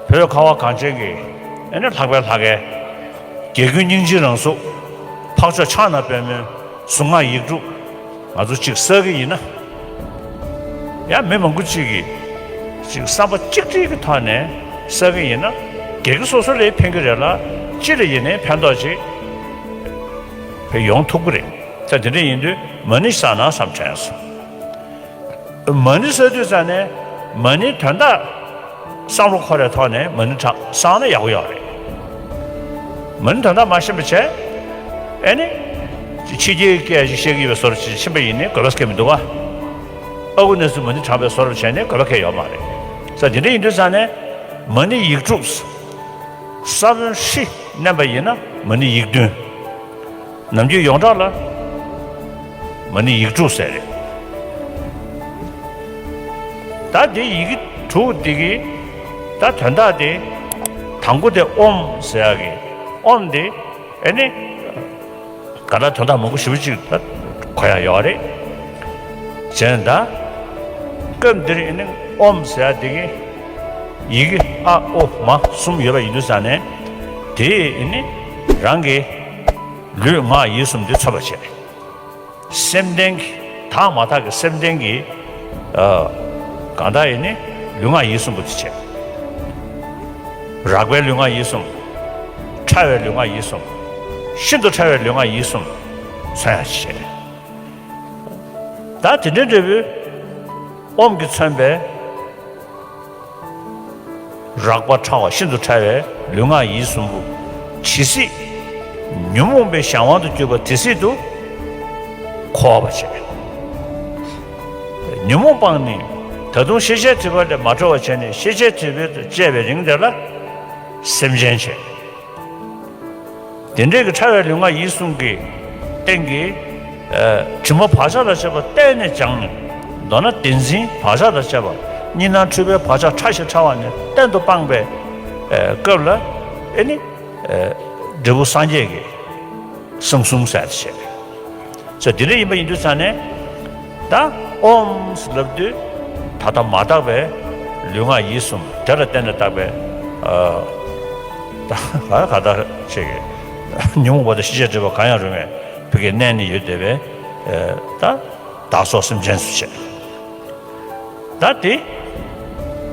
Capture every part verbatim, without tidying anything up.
བོད་ཁ་བ་གངས་ཅན་གྱི་ཨེ་ནི་ལྷག་པའི་ལྷ་སྐལ། རྒྱལ་ཀུན་སྙིང་རྗེའི་རང་གཟུགས། འཕགས་མཆོག་ཕྱག་ན་པདྨོའི་གཟུངས་སྔགས་ཡིག་དྲུག་ང་ཚོ་གཅིག་བསགས་ཀྱི་ཡིན་ན། ཡང་མི་མང་པོ་གཅིག་གིས་གཅིག་བསམ་པ་གཅིག་སྒྲིལ་གྱི་ཐོག་ནས་བསགས་ཀྱི་ཡིན་ན། སྒེར་གྱི་སོ་སོ་ལ་ཕན་གྱི་རེད་ལ། སྤྱི་ལ་ཡིན་ནའི་ཕན་ཐོགས་ཅིག་ཕན་ཡོང་ཐུབ་ཀྱི་རེད། ད་དེ་འདྲ་ཡིན་དུས་མ་ཎི་བསགས་ན་བསམ་དྲན་སོང་། མ་ཎི་བསགས་དུས་ཙང་ནས་མ་ཎིའི་དོན་དག་བསམ་བློ་འཁོར་བའི་ཐོག་ནས་མ་ཎི་བསགས་ན་ཡག་པོ་ཡོད་རེད། མ་ཎི་དོན་དག་མ་ཤེས་པ་བྱས། ཨེ་ནི། ཕྱི་རྒྱལ་སྐད་ཅིག་བཤད་ཀྱི་ཡོད་པའི་བཟོ་འདྲ་ཅིག་ཕྱིན་པ་ཡིན་ནའི་དགོས་པ་སྐད་མི་འདུག་ག། ཨ་ཁུ་ནས་སུ་མ་ཎི་བགྲངས་པའི་བཟོ་འདྲ་བྱས་ནས་དགོས་པ་སྐད་ཡོད་མ་རེད། ས་དེ་འདྲ་ཡིན་དུས་ཙང་ནས་མ་ཎི་ཡིག་དྲུག་ས་བོན་ཧྲི་བསྣན་པ་ཡིན་ན་མ་ཎི་ཡིག་བདུན། ནམ་རྒྱུན་ཡོངས་གྲགས་ལ་མ་ཎི་ཡིག་དྲུག་ཟེར་རེད། ད་དེ་ཡི་གེ་དྲུག་འདི་གི་ད་དོན་དག་དེ་དང་པོ་དེ་ཨོཾ་ཟེར་ཡག་གི་ཨོཾ་དེ་ཨེ་ནི་ག་ལ་དོན་དག་མང་པོ་ཞེ་པོ་ཅིག་ད་གོ་ཡག་ཡོད་རེད། བྱས་ད་སྐབས་འདིར་ཨེ་ནི་ཨོཾ་ཟེར་ཡག་དེ་གི་ཡི་གེ་ཨ་ཨོ་མ་གསུམ་ཡོད་པ་ཡིན་དུས་ཙང་ནས་དེ་ཨེ་ནི་རང་གི་ལུས་ངག་ཡིད་གསུམ་དེ་མཚོན་པར་བྱེད། སེམས་ལྡན་གྱི་དག་མ་དག་གི་སེམས་ལྡན་གྱི་ཨ་གང་དག་ཡིན་ནི་ལུས་ངག་ཡིད་གསུམ་པོ་དེ་བྱེད། རགས་པའི་ལུས་ངག་ཡིད་གསུམ། ཕྲ་བའི་ལུས་ངག་ཡིད་གསུམ། ཤིན་ཏུ་ཕྲ་བའི་ལུས་ངག་ཡིད་གསུམ་མཚོན་ཡག་བྱེད། ད་དེ་འདྲའི་འབྲས་བུ་ཨོཾ་གྱིས་མཚོན་པའི་རགས་པ་ཕྲ་བ་ཤིན་ཏུ་ཕྲ་བའི་ལུས་ངག་ཡིད་གསུམ་པོ་ཇི་སྲིད་ཉོན་མོངས་པའི་གཞན་དབང་དུ་གྱུར་པ་དེ་སྲིད་དུ་འཁོར་བར་བྱེད། ཉོན་མོངས་སྤངས་ནས་ད་དུང་ཤེས་བྱའི་སྒྲིབ་པ་ལས་མ་གྲོལ་བར་བྱས་ནས་ཤེས་བྱའི་སྒྲིབ་པ་དང་བཅས་པའི་རིང་དེ་ལ་སེམས་ཅན་བྱེད། དེ་འདྲའི་གི་ཕྲ་བའི་ལུས་ངག་ཡིད་གསུམ་གྱི་སྟེང་གི་ཨ་དྲི་མ་བག་ཆགས་དང་བཅས་པ་གཏན་ནས་སྦྱངས་ནས། མདོར་ན་བདེན་འཛིན་བག་ཆགས་དང་བཅས་པ་གཉིས་སྣང་འཁྲུལ་པའི་བག་ཆགས་ཕྲ་ཞིང་ཕྲ་བ་ནས་གཏན་དུ་སྤངས་པའི་ཨ་སྐབས་ལ་ཨེ་ནི་ཨ་འབྲས་བུ་སངས་རྒྱས་ཀྱི་གསང་གསུམ་ཟེར་བྱས། ཟེར་འདི་འདྲ་ཡིན་པ་ཡིན་དུས་ཙང་ནས། ད་ཨོཾ་ཟེར་ལབ་དུས་ད་ལྟ་མ་དག་པའི་ལུས་ངག་ཡིད་གསུམ་དེ་ལ་བརྟེན་ནས་བཏགས་པའི་ཨ་ད་ག་ག་ད་ཅིག་ཉོན་མོངས་པ་དང་ཤེས་བྱའི་སྒྲིབ་པ་གང་ཡང་རུང་བའི་བུ་གའི་གནས་ནི་ཡོད་བསྡད་པའི་ཨ་ད་བདག་སོགས་སེམས་ཅན་སུ་བྱེད། ད་དེ།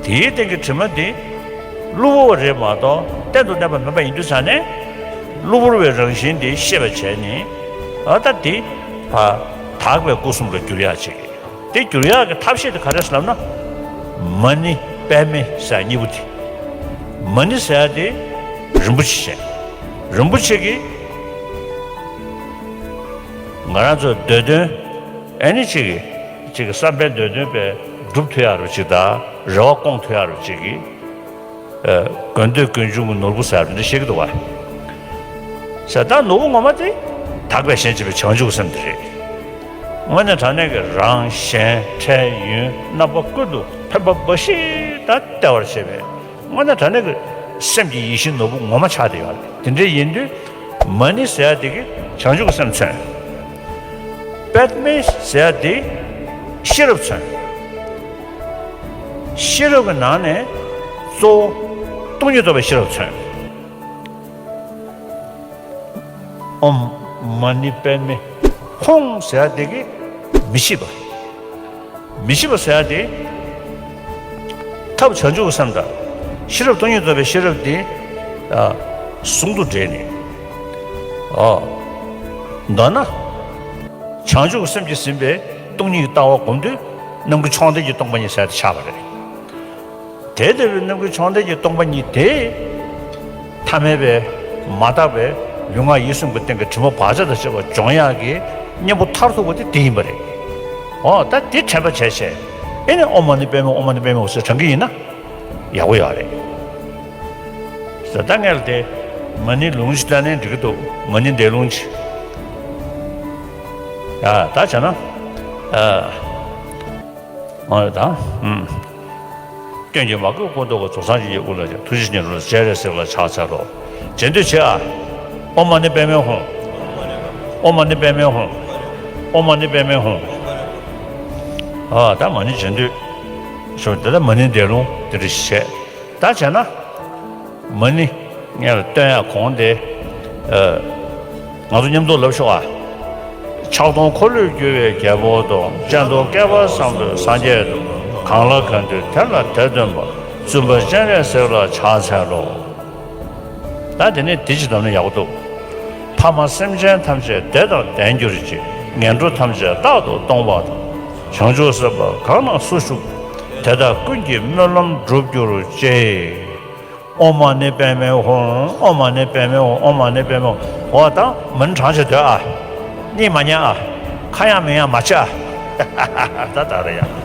དེའི་སྟེང་གི་དྲི་མ་འདི་གློ་བུར་བ་རེད་མ་གཏོགས་གཏན་དུ་གནས་པ་མིན་པ་ཡིན་དུས་ཙང་ནས། གློ་བུར་བའི་རང་བཞིན་འདི་ཤེས་པར་བྱས་ནས། ཨ་ད་འདི་ཕར་དག་པའི་སྐུ་གསུམ་ལ་བསྒྱུར་ཡག་ཅིག་དེ་བསྒྱུར་ཡག་གི་ཐབས་ཤེས་དེ་ག་རེ་ཟེར་ལབ་ན། མ་ཎི་པདྨེ་ཟེར་གཉིས་པོ་དེ། མ་ཎི་ཟེར་ཡག་དེ་རིན་པོ་ཆེ་བྱས། རིན་པོ་ཆེ་གི་ང་རང་ཚོ་འདོད་དོན་ཨེ་ནི་ཅིག་གི་ཅིག་གི་བསམ་པའི་འདོད་དོན་པའི་སྒྲུབ་ཐུབ་ཡག་རུ་ཅིག་དང་རེ་བ་སྐོང་ཐུབ་ཡག་རུ་ཅིག་གི་ཨ་དགོས་འདོད་ཀུན་འབྱུང་གི་ནོར་བུ་ཟེར་བ་འདི་བཤད་ཀྱི་འདུག་བ། ཟེར་ད་ནོར་བུ་ངོ་མ་དེ་དག་པའི་ཞེན་བྱེད་པའི་བྱང་ཆུབ་སེམས་དེ་རེད། དངོས་གནས་དྲང་གནས་ཀྱི་རང་གཞན་འཕྲལ་ཡུན་རྣམ་པ་ཀུན་ཏུ་ཕན་པ་འབའ་ཞིག་ད་སྟེར་བར་བྱེད་པའི་དངོས་གནས་དྲང་གནས་ཀྱི་སེམས་ཀྱི་ཡིད་བཞིན་ནོར་བུ་ངོ་མ་ཆགས་བསྡད་ཡོད་རེད། དེ་འདྲ་ཡིན་དུས་མ་ཎི་ཟེར་ཡག་དེ་གིས་བྱང་ཆུབ་ཀྱི་སེམས་མཚོན། པདྨེ་ཟེར་ཡག་དེ་ཤེས་རབ་མཚོན། ཤེས་རབ་ཀྱི་ནང་ནས་གཙོ་བོ་སྟོང་ཉིད་རྟོགས་པའི་ཤེས་རབ་མཚོན། ཨོཾ་མ་ཎི་པདྨེ་ཧཱུྃ་ཟེར་ཡག་དེ་གིས་མི་ཤེས་པ། མི་ཤེས་པ་ཟེར་ཡག་དེ་ཐབས་བྱང་ཆུབ་ཀྱི་སེམས་དང་ཤེས་རབ་སྟོང་ཉིད་རྟོགས་པའི་ཤེས་རབ་དེ་ཨ་ཟུང་དུ་འབྲེལ་ནས། ཨ་མདོར་ན་བྱང་ཆུབ་ཀྱི་སེམས་ཀྱིས་ཟིན་པའི་སྟོང་ཉིད་ཀྱི་ལྟ་བ་སྒོམ་དུས་རྣམ་ཀུན་མཆོག་ལྡན་གྱི་སྟོང་པ་ཉིད་ཟེར་ཡག་དེ་ཆགས་པ་རེད། དེ་ལྟ་བུའི་རྣམ་ཀུན་མཆོག་ལྡན་གྱི་སྟོང་པ་ཉིད་དེ། ཐ་མལ་པའི་མ་དག་པའི་ལུས་ངག་ཡིད་གསུམ་གྱི་སྟེང་གི་དྲི་མ་བག་ཆགས་དང་བཅས་པ་སྦྱོང་ཡག་གི་གཉེན་པོ་མཐར་ཐུག་པ་དེ་དེ་ཡིན་པ་རེད། འོ་ད་དེ་དྲན་པ་བྱས་བྱས། ཨེ་ནི་ཨོཾ་མ་ཎི་པདྨེ་ཧཱུྃ། ཨོཾ་མ་ཎི་པདྨེ་ཧཱུྃ་ཟེར་དྲན་གྱི་ཡིན་ན་ཡག་པོ་ཡོད་རེད། ཟེར་ད་ངས་ལ་དེ་མ་ཎི་ལུང་ཅིག་བཏང་ན་འགྲིག་གི་འདུག་མ་ཎི་འདས་ལུང་ཅིག་ཡ་ད་བྱས་ན། ཨ། ཨོ་ད། ཨུམ། སྐྱོན་གྱིས་མ་གོས་སྐུ་མདོག་གི། རྫོགས་སངས་རྒྱས་ཀྱི་དབུ་ལ་བཞུགས། ཐུགས་རྗེ་ཉིད་ལ་སྤྱན་རས་གཟིགས་ལ་ཕྱག་འཚལ་ལོ། རྗེས་ཟློས་བྱེད་ཨ། ཨོཾ་མ་ཎི་པདྨེ་ཧཱུྃ། ཨོཾ་མ་ཎི་པདྨེ་ཧཱུྃ། ཨོཾ་མ་ཎི་པདྨེ་ཧཱུྃ། ཨ་ད་མ་ཎི་རྗེས་ཟློས། ཞུ་དེ་ལ་མ་ཎི་འདས་ལུང་དེ་འདྲ་ཞིག་བྱས། ད་བྱས་ན། མ་ཎི་ངས་ལ་སྟོན་ཡ་གོང་དེ། ཨ། ང་ཚོ་མཉམ་དུ་ལབ་ཤོག་ཨ། ཕྱག་སྟོང་འཁོར་ལོས་སྒྱུར་བའི་རྒྱལ་པོ་དང་། སྤྱན་སྟོང་བསྐལ་པ་བཟང་པོའི་སངས་རྒྱས་དང་། གང་ལ་གང་འདུལ་དེ་ལ་དེ་སྟོན་པ། བཙུན་པ་སྤྱན་རས་གཟིགས་ལ་ཕྱག་འཚལ་ལོ། ད་དེ་ནས་དེ་ཅི་ལབ་ན་ཡག་པོ་འདུག། ཕ་མ་སེམས་ཅན་ཐམས་ཅད་བདེ་དང་ལྡན་གྱུར་ཅིག། ངན་འགྲོ་ཐམས་ཅད་རྟག་ཏུ་སྟོངས་པ་དང་། བྱང་ཆུབ་སེམས་དཔའ་གང་ན་སུ་བཞུགས། དེ་དག་ཀུན་གྱི་སྨོན་ལམ་འགྲུབ་གྱུར་ཅིག། ཨོཾ་མ་ཎི་པདྨེ་ཧཱུྃ། ཨོཾ་མ་ཎི་པདྨེ་ཧཱུྃ། ཨོཾ་མ་ཎི་པདྨེ་ཧཱུྃ། འོ་ད་མ་ཎི་བགྲང་བྱས་སྡོད་ཨ། གཉིད་མ་ཉལ་ཨ། ཁ་ཡང་མིག་ཡང་མ་ཕྱེ་ཨ། ད་ད་རེད་ཡ།